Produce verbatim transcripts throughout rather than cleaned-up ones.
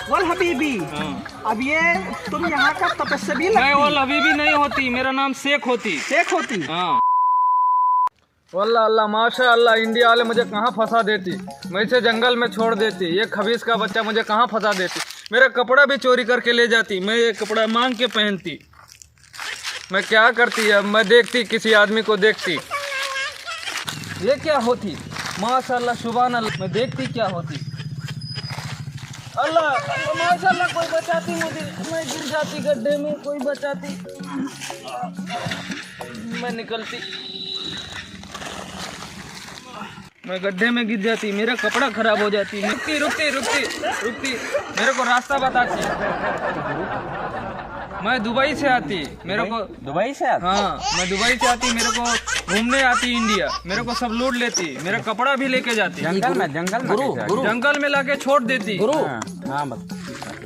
वल हबीबी। हाँ। अब ये तुम यहाँ का तपस्वी नहीं, लगती। वल हबीबी नहीं होती, मेरा नाम शेख होती। शेख होती? हाँ। वल्ला अल्लाह, माशा अल्लाह, इंडिया वाले मुझे कहाँ फंसा देती, मैं इसे जंगल में छोड़ देती, ये खबीस का बच्चा मुझे कहाँ फंसा देती, मेरा कपड़ा भी चोरी करके ले जाती, मैं ये कपड़ा मांग के पहनती। मैं क्या करती अब, मैं देखती किसी आदमी को देखती। ये क्या होती? माशाल्लाह, सुभान अल्लाह, मैं देखती क्या होती। अल्लाह, अल्लाह, माशाल्लाह, कोई बचाती मुझे, मैं गिर जाती गड्ढे में, कोई बचाती, मैं निकलती। मैं गड्ढे में गिर जाती, मेरा कपड़ा खराब हो जाती। रुकती, रुकती, रुकती, रुकती, मेरे को रास्ता बताती। मैं दुबई से आती, मेरे को दुबई से आती? हाँ, मैं दुबई से आती, मेरे को घूमने आती इंडिया, मेरे को सब लूट लेती, मेरा कपड़ा भी लेके जाती। जंगल में, जंगल में गुरु, कैसे आती? गुरु। जंगल में लाके छोड़ देती। गुरु। हाँ, हाँ, बस।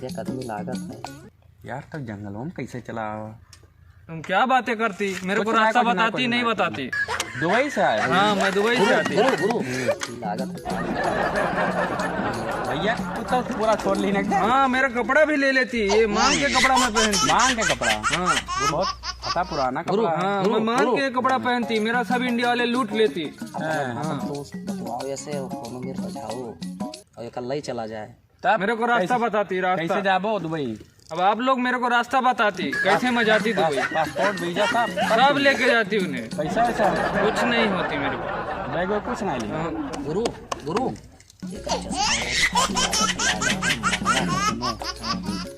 एक आदमी लागत है। यार, तब जंगलों में कैसे चला आवा? तुम क्या बातें करती? मेरे को कुछ ना, रास्ता कुछ ना, बताती, कुछ नहीं ना, कुछ ना। बताती। दुबई से आए? हाँ, मैं दुबई से आती। गुरु, गुरु। लागत है। भैया, तू तो पूरा छोड़ ली ना एकदम। हाँ, मेरा कपड़ा भी ले लेती। ये मांग के कपड़ा मैं पहनती। मांग के कपड़ा? हाँ। वो बहुत फटा पुराना गुरु, कपड़ा है। हाँ, गुरु, मैं मांग गुरु। के कपड़ा पहनती। मेरा सब इंडिया वाले लूट लेती। हाँ। हाँ। दोस्त बतवाओ ऐसे, कोनो मेरे बजाओ और ये कल ही चला जाए। तब मेरे को रास्ता कैसे, बताती, रास्ता। कैसे जाबो दुबई? अब आप लोग मेरे को रास्ता बताती, कैसे मैं जाती दुबई? पास-, पासपोर्ट, वीजा सब, सब सब चीज। लेके जाती उन्हें। पैसा वैसा? कुछ नहीं होती मेरे को। बैग वैग कुछ नहीं लिया? हाँ। गुरु, गुरु।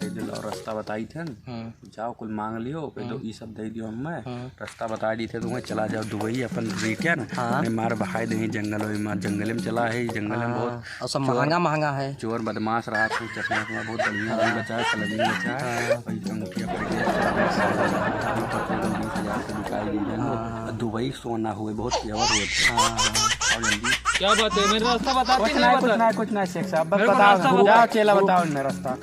कह दो, रास्ता बताई थे न। हाँ। जाओ, कुल मांग लियो, कह दो, हाँ। ई सब दे दियो हमें। हाँ। रास्ता बता दी थे, तुम्हें चला जाओ दुबई, अपन रिटर्न। हाँ। नहीं, मार बहाय दे जंगल, वही मार जंगल में चला है, जंगल में हाँ। बहुत और सब चोर, महंगा, महंगा है। चोर बदमाश रहा था, चश्मा वश्मा बहुत बढ़िया, हाँ। बचा है, कलमी बचा है। हाँ। वही अंगूठिया पड़ गया, बीस हजार से बिकाई गई है। हाँ। और दुबई सोना हुए, बहुत प्योर हुए थे। हाँ, हाँ। और जल्दी। क्या बात है, मेरा रास्ता बताती कुछ नहीं, नहीं, कुछ बता। नहीं, कुछ नहीं, शेख साहब, बस मेरे को बताओ, रास्ता जाओ, बताओ। चेला, बताओ इन्हें रास्ता।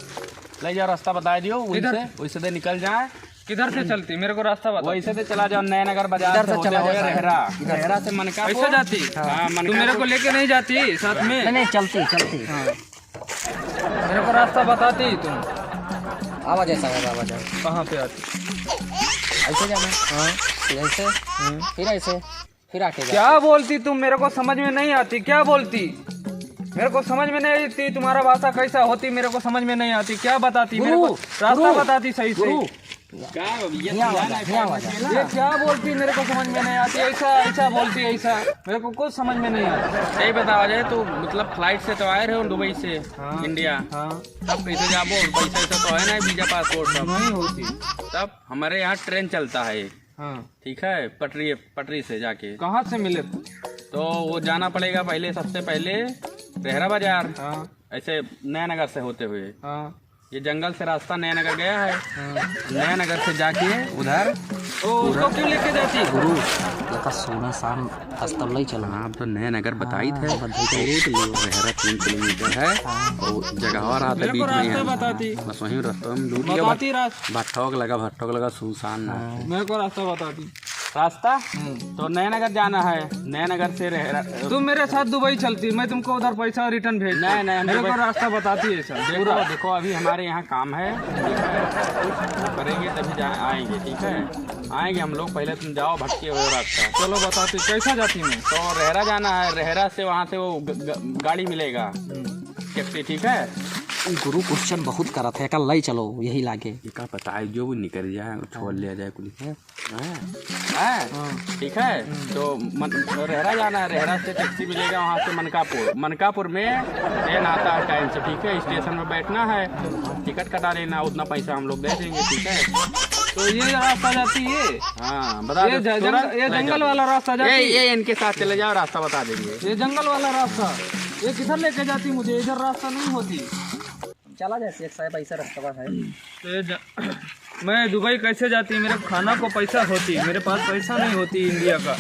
ले जाओ, रास्ता बता दियो, किधर? उनसे, वैसे दे निकल जाए। किधर से चलती? मेरे को रास्ता बता। वैसे तो चला जाओ, नयनगर बाजार से होते हुए रहरा। किधर से? रहरा से मनकापुर। ऐसे जाती? हाँ, हाँ, मनकापुर। तुम मेरे को लेके नहीं जाती साथ में? नहीं, नहीं, चलती, चलती। हाँ। मेरे को रास्ता बताती ही तुम। आवा जाए साहब, आवा जाए। कहाँ पे आती? ऐसे जाना। हाँ। फिर ऐसे। हम्म। फिर ऐसे। फिर आके क्या बोलती तुम? मेरे को समझ में नहीं आती। क्या बोलती? मेरे को समझ में नहीं आती। तुम्हारा भाषा कैसा होती, मेरे को समझ में नहीं आती। क्या बताती मेरे को? गुरु, रास्ता गुरु, बताती सही से। गुरु। क्या भैया, यहाँ आ जा, यहाँ आ जा, यहाँ। ये क्या बोलती, मेरे को समझ में नहीं आती। ऐसा, ऐसा बोलती, ऐसा। मेरे को कुछ समझ में नहीं आता। सही बतावा जाए तो, मतलब, फ्लाइट से तो आए रहे हो दुबई से, हाँ। इंडिया। हाँ। तब कैसे जाबो? पैसा वैसा तो है ना, वीजा, पासपोर्ट सब। नहीं होती। तब हमारे यहाँ ट्रेन चलता है। हाँ। ठीक है, पटरी, पटरी से जाके। कहाँ से मिले? तो वो जाना पड़ेगा पहले, सबसे पहले रहरा बाजार। हाँ। ऐसे नयनगर से होते हुए। हाँ। ये जंगल से रास्ता नयनगर गया है। हाँ। नयनगर से जाके उधर। ओ, उसको क्यों लेके जाती? गुरु, देखा सोना शाम अस्तबल ही चला। हाँ, अब तो नयनगर बताई थे। हाँ, बताई थे। बहुत लियो। रहरा तीन किलोमीटर है। हाँ। और जगहवा रहा था मेरे को बीच में रास्ता यहाँ। बताती। बस वहीं रास्ता में लूट लिया। बताती रास्ता। भट्ठोक लगा, भट्ठोक लगा, सुनसान रास्ता। हाँ। मेरे को रास्ता बताती। रास्ता? हम्म। तो नयनगर जाना है, नयनगर से रह, रह, तुम मेरे साथ दुबई चलती, मैं तुमको उधर पैसा रिटर्न भेजता। नहीं, नहीं, हम मेरे दुबई को रास्ता बताती है सर, देखो, पूरा। देखो, अभी हमारे यहाँ काम है, ठीक है? कुछ करेंगे तभी जा-, आएंगे, ठीक है? आएंगे हम लोग, पहले तुम जाओ भटके हुए रास्ता। चलो बताती, कैसा जाती मैं? तो रहरा जाना है, रहरा से वहाँ से वो ग-, ग-, गाड़ी मिलेगा, हम्म। टैक्सी, ठीक है? गुरु, क्वेश्चन बहुत करत है, कल लाई चलो, यही लागे। ये का पता है, जो वो निकल जाए, छोड़ लिया जाए कुल। हैं? हैं? हाँ। ठीक है? हम्म। तो मन-, रहरा जाना है, रहरा से टैक्सी मिलेगा, वहाँ से मनकापुर। मनकापुर में ट्रेन आता है टाइम से, ठीक है? स्टेशन में बैठना है, टिकट कटा लेना, उतना पैसा हम लोग दे देंगे, ठीक है? तो ये रास्ता जाती है? हाँ, बता ये दो, ज-, तुरंत जंग-, ये ले जंगल जाओ। वाला रास्ता जाती ये, है? ये इनके साथ चले जाओ, रास्ता बता देंगे। ये जंगल वाला रास्ता, ये किधर लेके जाती मुझे? इधर रास्ता नहीं होती। चला जाए शेख साहब, ऐसा रास्ता है। तो ये जा-, मैं दुबई कैसे जाती? मेरे खाना को पैसा होती, मेरे पास पैसा नहीं होती इंडिया का,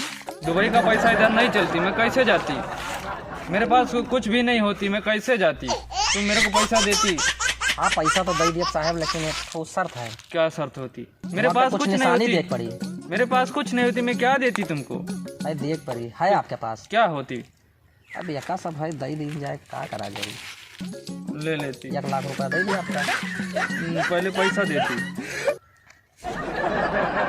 दुबई का पैसा इधर नहीं चलती, मैं कैसे जाती? मेरे पास कु-, कुछ भी नहीं होती, मैं कैसे जाती? तुम मेरे को पैसा देती। हाँ, पैसा तो दे दिया साहब, लेकिन एक ठो शर्त है। क्या शर्त होती? मेरे पास कुछ नहीं होती। देख पड़ी। मेरे पास कुछ नहीं होती, मैं क्या देती तुमको? नहीं, देख पड़ी है आपके पास। क्या होती? अब एका सब है, दई दीन जाए, का करा जाए? ले लेती। एक लाख रुपया दे दिया आपका। हम्म, पहले पैसा देती।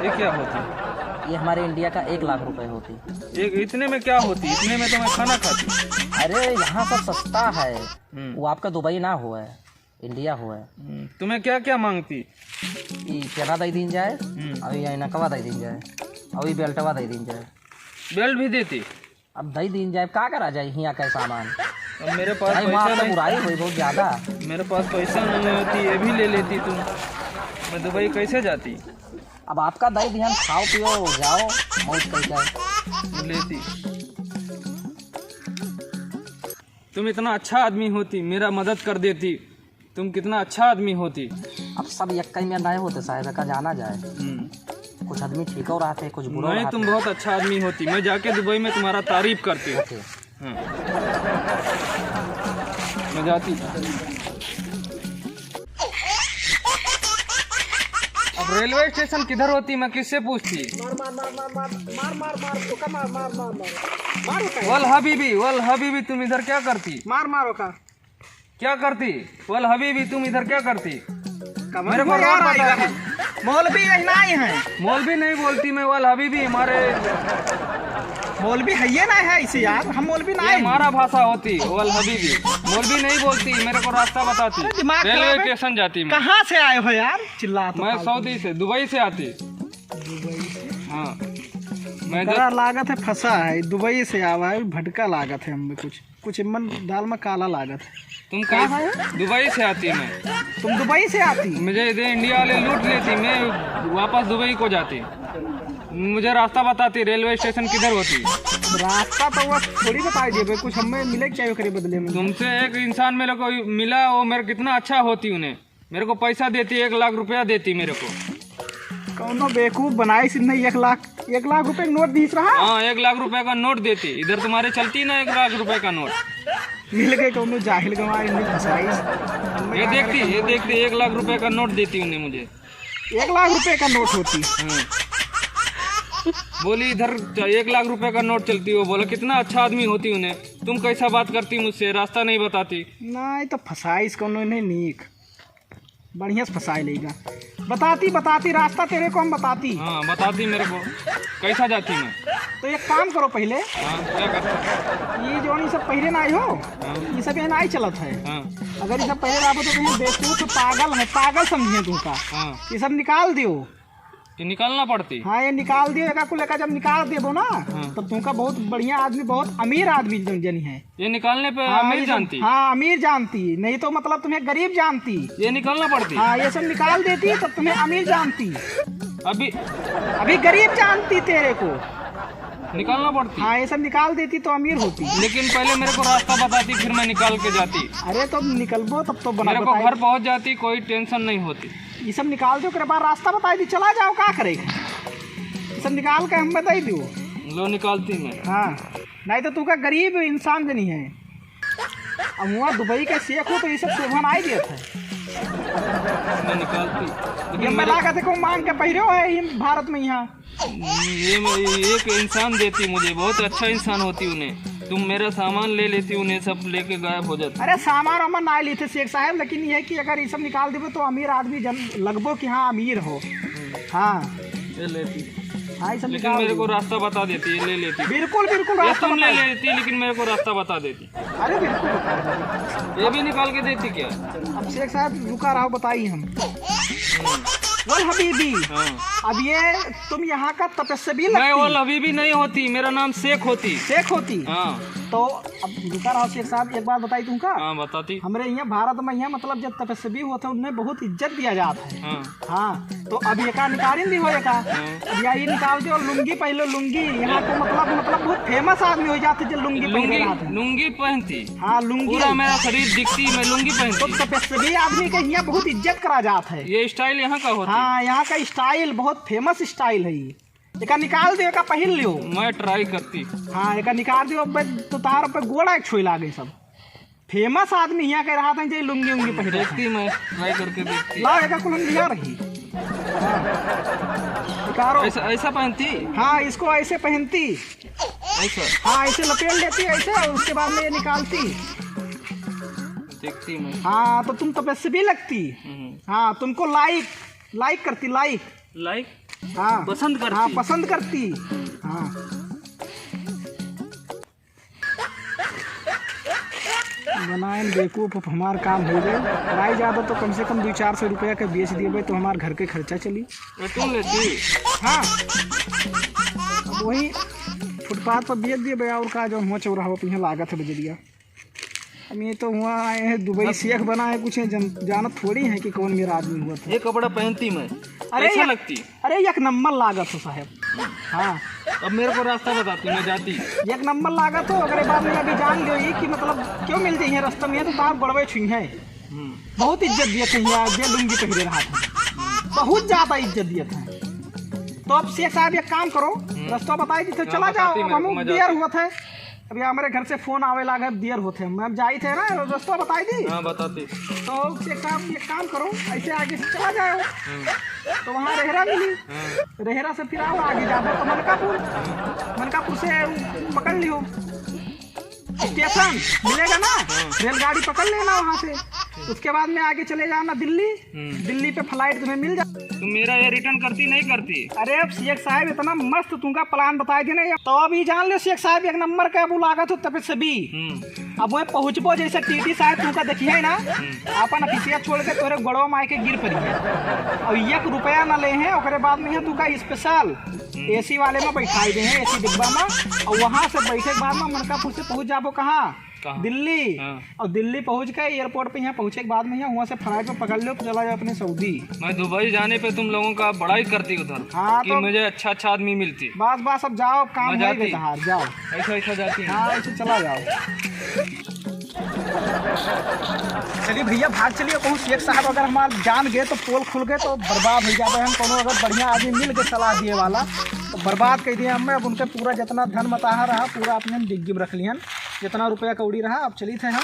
ये क्या होती? ये हमारे इंडिया का एक लाख रुपए होती। एक, इतने में क्या होती? इतने में तो मैं खाना खाती। अरे, यहाँ सब सस्ता है। हम्म। वो आपका दुबई ना हुआ है, इंडिया हुआ है। हम्म, तुम्हें क्या क्या मांगती? ई चेना दे दीन जाए, हम्म। और ये ऐनकवा दे दीन जाए, और ये बेल्टवा दे दीन जाए। बेल्ट भी देती? अब दे दीन जाए, का करा जाए हियाँ का सामान? अब मेरे पास भाई, पैसा वहाँ तो नहीं। बुराई हुई बहुत ज्यादा। मेरे पास पैसा नहीं होती, ये भी ले लेती तुम। मैं दुबई कैसे जाती? अब आपका दे दिहन, खाओ पियो, जाओ, मौज करके। लेती। तुम इतना अच्छा आदमी होती, मेरा मदद कर देती। तुम कितना अच्छा आदमी होती। अब सब यक्कई में नहीं होते साहब, का जाना जाए। हम्म। कुछ आदमी ठीक हो रहा थे, कुछ बुरा नहीं, रहा तुम थे। बहुत अच्छा आदमी होती। मैं जाके दुबई में तुम्हारा तारीफ करती। ओके। हाँ। मैं जाती। अब रेलवे स्टेशन किधर होती, मैं किससे पूछती? मार, मार, मार, ओका मार, मार, मार, मार। मार ओका। वल हबीबी, वल हबीबी, तुम इधर क्या करती? मार, मार ओका। क्या करती? वल हबीबी, तुम इधर क्या करती? कमर मेरे को को यार रोड आई बताती। है। मौलवी यही नहीं है। मौलवी नहीं बोलती मैं, वल हबीबी हमारे मौलवी है ये नहीं है इसे यार, हम मौलवी ये नहीं। हमारा भाषा होती, वल हबीबी। मौलवी नहीं बोलती, मेरे को रास्ता बताती। अरे दिमाग रेलवे खराब है। स्टेशन जाती मैं। कहाँ से आए हो यार? चिल्ला तो मैं फालतू। सऊदी से, दुबई से आती। दुबई से? हाँ। मैं करा जब लागत है फंसा है, दुबई से आवा है, भटका लागत है हमें कुछ। कुछ मन दाल में काला लागत है। तुम कहाँ कहीं है? दुबई से आती मैं। तुम दुबई से आती? मुझे इधर इंडिया वाले लूट लेती, मैं वापस दुबई को जाती। मुझे रास्ता बताती, रेलवे स्टेशन किधर होती? रास्ता तो वो थोड़ी बताई देबे, कुछ हमें मिले के चाहिए ओकरे बदले में। तुमसे एक इंसान मेरे को मिला, वो मेरे कितना अच्छा होती उन्हें। मेरे को पैसा देती, एक लाख रुपया देती मेरे को। कौनो बेवकूफ बनाई सिंह नहीं, एक लाख, एक लाख रुपए का नोट दीस रहा। हाँ, एक लाख रुपए का नोट देती। इधर तुम्हारे चलती ना एक लाख रुपए का नोट। मिल गए कौनो जाहिल गंवार, इन्हें फंसाई। ये देखती, ये देखती, एक लाख रुपए का नोट देती उन्हें मुझे। एक लाख रुपए का नोट होती। हाँ। बोली, "इधर च-, एक लाख रुपए का नोट चलती।" वो बोला, "कितना अच्छा आदमी होती उन्हें, तुम कैसा बात करती मुझसे, रास्ता नहीं बताती।" नहीं तो फंसाई इसको उन्होंने नीक। बढ़िया से फंसाए लेगा। बताती, बताती, रास्ता तेरे को हम बताती। हाँ, बताती मेरे को। कैसा जाती मैं? तो एक काम करो पहले। हाँ, क्या करती? ये जो ये सब पहले ना आई हो, हाँ। ये सब यहाँ ना आई चलत है। हाँ। अगर ये सब पहले ना हो तो कहीं बेवकूफ तो पागल है, पागल समझिए तुमका। हाँ। ये सब निकाल दियो। ये निकालना पड़ती? हाँ, ये निकाल दियो, एका कुल एका जब निकाल देबो ना, हाँ। तब तुमका बहुत बढ़िया आदमी, बहुत अमीर आदमी जन, जनी है। ये निकालने पे हाँ, अमीर ये सब, जानती? हाँ, अमीर जानती, नहीं तो मतलब तुम्हें गरीब जानती। ये निकालना पड़ती? हाँ, ये सब निकाल देती तो तुम्हें अमीर जानती। अभी अभी गरीब जानती तेरे को। निकालना पड़ती? हाँ, ये सब निकाल देती तो अमीर होती। लेकिन पहले मेरे को रास्ता बताती, फिर मैं निकाल के जाती। अरे तो निकलबो तब तो बना मेरे को बताई। घर पहुंच जाती, कोई टेंशन नहीं होती। ये सब निकाल दो, ओकरे बाद रास्ता बताई दी, चला जाओ, का करे? ये सब निकाल के हम बताई दो। लो निकालती मैं। हाँ। नहीं तो तू का गरीब इंसान जनी है। अब हुआ दुबई का शेख हो तो ये सब शोभा नहीं देत है। मैं निकालती। ये लेकिन मैं मेरे लागत है को मांग के पहिरो है ये भारत में यहाँ। ये मैं, एक इंसान देती मुझे, बहुत अच्छा इंसान होती उन्हें। तुम मेरा सामान ले लेती, उन्हें सब लेके गायब हो जाती। अरे सामान वामान ना लेते शेख साहब, लेकिन ये है कि अगर ये सब निकाल देबो तो अमीर आदमी जन लगबो कि हाँ अमीर हो। हाँ। ये लेती। हाँ, ये सब लेकिन निकाल मेरे दो। को रास्ता बता देती, ये ले लेती। बिल्कुल, बिल्कुल, ये रास्ता तुम ले बता दो। लेती, लेकिन मेरे को रास्ता बता देती। अरे, बिल्कुल बता दो। ये भी निकाल के देती क्या? अब शेख साहब, रुका रहो, बताइए हम। वल हबीबी, हाँ। अब ये तुम यहाँ का तपस्वी मैं लगती। वल हबीबी नहीं होती, मेरा नाम शेख होती। शेख होती? हाँ। तो अब रुका रहो शेख साहब, एक बात बताई तुमका। हाँ, बताती। हमरे यहाँ भारत में यहाँ, मतलब, जब तपस्वी होते हैं, उन्हें बहुत इज्जत दिया जाता है। हाँ। हाँ, तो अब एका निकालिन दिहो एका। हाँ। अब या ई निकाल दो, लुंगी पहनो, लुंगी। यहाँ को मतलब, मतलब बहुत famous आदमी हो जाते जो लुंगी पहने लुंगी, रहते हैं। लुंगी पहनती। हाँ, लुंगी। पूरा मेरा शरीर दिखती, मैं लुंगी पहनती। तो तपस्वी आदमी के यहाँ बहुत इज्जत करा जात है। ये style यहाँ का होती? हाँ, यहाँ का style बहुत famous style है ये। एका निकाल दो, एका पहिन लियो। मैं try करती। हाँ, एका निकाल दो, अब तो तार पे गोड़ा एक छोई लागे सब। Famous आदमी यहाँ के रहा था, जे लुंगी उंगी पहिरे। देखती मैं, try करके देखती। लाओ, एका कुल हम लिया रही। उतारो। ऐसा, ऐसा पहनती? हाँ, इसको ऐसे पहनती। ऐसा? हाँ, ऐसे लपेट लेती, ऐसे, और उसके बाद में ये निकालती। देखती मैं। हाँ, तो तुम तपस्वी लगती। हम्म। हाँ, तुमको लाइक, लाइक करती, लाइक। लाइक? हाँ। पसंद करती। हाँ, पसंद करती। हाँ। बनाएन बेवकूफ, अब हमार काम हो गए। प्राइज आवे तो कम से कम दुई चार सौ रुपया के बेच दिए भाई, तो हमार घर के खर्चा चली। ये तुम लेती? हाँ। अब वही फुटपाथ पर बेच दिए भाई, और का, जो हुआ चौराहा पर यहाँ लागत है बजरिया। अब ये तो हुआ आए हैं दुबई, अब शेख बना है कुछ है, जन-, जानत थोड़ी है कि कौन मेरा आदमी हुआ था। ये कपड़ा पहनती मैं, अरे कैसा या-, लगती? अरे एक नंबर लागत हो साहब। हाँ। अब मेरे को रास्ता बताती, मैं जाती। एक नंबर लागत हो, ओकरे बाद में अभी जान लियो ये कि मतलब क्यों मिल जाइए रास्ता में, तो तार गड़बे छुई है। हम्म। बहुत इज्जत दिए थे यहाँ, जे लुंगी पहिरे रहा था। बहुत ज्यादा इज्जत दिए थे। तो अब शेख साहब एक काम करो, हम्म। रास्ता बताई दी थे, हाँ, चला जाओ, बताती अब मेरे को, हम मैं देर जाती। हुआ था। अभी हमारे घर से फोन आवे लागे, देर होते हैं। मैं जाई थे ना, रास्ता बताई दी। हाँ, बताती। तो शेख साहब, एक काम करो, ऐसे आगे से चला जाओ। हम्म। तो वहाँ रेहरा मिली। हाँ। रेहरा से फिर आओ, आगे जाओ तो मनकापुर। मनकापुर से पकड़ लियो। स्टेशन मिलेगा ना, हाँ। रेलगाड़ी पकड़ लेना वहाँ से। उसके बाद में आगे चले जाना दिल्ली। हम्म। दिल्ली पे फ्लाइट तुम्हें मिल जा। तो मेरा ये रिटर्न करती, नहीं करती? अरे अब शेख साहब इतना मस्त तुमका प्लान बताए थे ना, तो अभी जान लो शेख साहब एक नंबर का अब लागत हो तपस्वी। हम्म। अब वह पहुँचबो जैसे टीटी साहब तुमका देखिए ना, हम्म। अपन अफिसिया छोड़ के तोरे गोड़वा में आके गिर पड़ी है। और एक रुपया ना ले हैं, ओकरे बाद में है तुमका स्पेशल हम्म। एसी वाले में बैठाई दे हैं, एसी डिब्बा में, और वहाँ से बैठे के बाद में मनकापुर से पहुँच जाबो कहाँ? कहाँ? दिल्ली। हाँ। और दिल्ली पहुँच के एयरपोर्ट पे यहाँ पहुँचे के बाद में यहाँ, वहाँ से फ्लाइट पे पकड़ लो, चला जाओ अपने सऊदी। मैं दुबई जाने पे तुम लोगों का बड़ाई करती उधर हाँ, कि तो मुझे अच्छा अच्छा आदमी मिलती। बस, बस, अब जाओ, अब काम मैं हो गए जाती। बाहर, जाओ। ऐसा, ऐसा जाती है। हाँ, ऐसे चला जाओ। चलिए भैया, भाग चलिए, कहूँ शेख साहब अगर हमार जान गए तो पोल खुल गए तो बर्बाद हो जाते हैं। हम कोनो अगर बढ़िया आदमी मिल के सलाह दिए वाला तो बर्बाद कर दिए हमें। अब उनके पूरा जितना धन मताहा रहा पूरा अपने डिग्गी में रख लियन। जितना रुपया कौड़ी रहा, अब चली थे हम।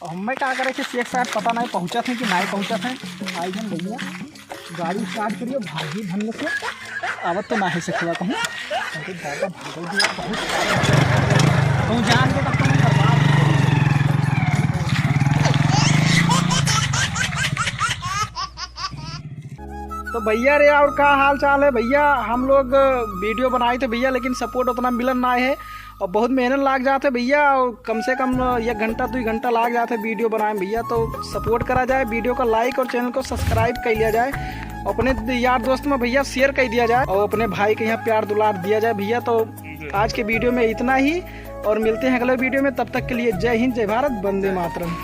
और हमें का करे कि शेख साहब पता नहीं पहुँचा थे कि नहीं पहुँचा थे। आई जन भैया, गाड़ी स्टार्ट करियो, भागी धन से। आवत तो ना है शेखवा कहूँ। अरे दादा, भागल दिया बहुत। कहूँ जान के तब तो मैं बर्बाद। तो भैया रे, और का हाल चाल है भैया? हम लोग वीडियो बनाए थे भैया, लेकिन सपोर्ट उतना मिलन ना है। और बहुत मेहनत लाग जात है भैया, और कम से कम एक घंटा, दुई घंटा लाग जात है वीडियो बनाए में भैया। तो सपोर्ट करा जाए, वीडियो का लाइक और चैनल को सब्सक्राइब कर लिया जाए, अपने यार दोस्त में भैया शेयर कर दिया जाए, और अपने भाई के यहाँ प्यार दुलार दिया जाए भैया। तो आज के वीडियो में इतना ही, और मिलते हैं अगले वीडियो में। तब तक के लिए जय हिंद, जय भारत, वंदे मातरम।